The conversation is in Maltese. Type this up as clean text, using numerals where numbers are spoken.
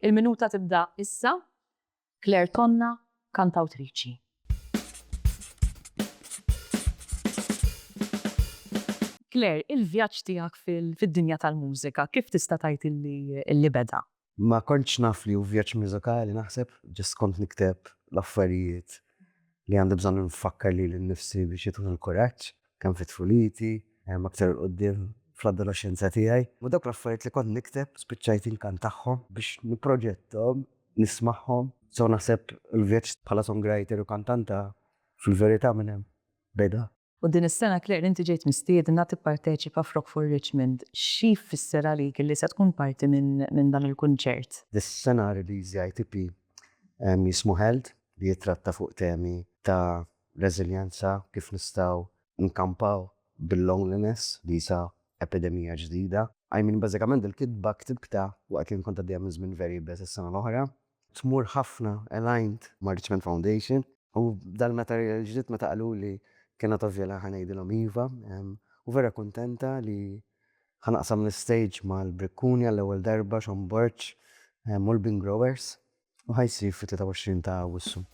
Il-minuta tibda issa. Claire Tonna, kantawtriċi. Claire, il-vjaġġ tiegħek fid-dinja tal-mużika kif tista' tgħid illi beda? Ma kontx naf li hu vjaġġ mużikali naħseb, just kont nikteb l-affarijiet li għandi bżonn infakkar lili nnifsi biex jituni l-kuraġġ, kemm fi tfuliti, aktar 'il quddiem fl-adoloxxenza tiegħi. U dawk l-affarijiet li kont nikteb spiċċajt inkantahom biex nipproġetthom, nismagħhom. So naħseb il-vjaġġ bħala songwriter u kantanta fil-verità minn hemm beda. U din is-sena Claire inti ġejt mistiedna tipparteċipa f'Rock for Richmond. Xi jfisser għalik li se tkun parti minn dan il-kunċert? Dis-sena releasjajt EP jismu Held li jittratta fuq temi ta' reżiljenza, kif nistgħu nkampaw bil-loneliness li isa epidemija ġdida. I mean bażikament il-kitba ktibtha waqt li kont għaddejja minn żmien very iebes is-sena l-oħra. Tmur ħafna aligned ma' Richmond Foundation u dal-materjal ġdid meta qaluli kienet ovvja li ħa ngħidilhom iva u vera kuntenta li ħa naqsam l-istage mal-Brikkuni għall-ewwel darba, Sean Borg u l-Bean Growers u ħa jsir fit-23 ta' Awwissu.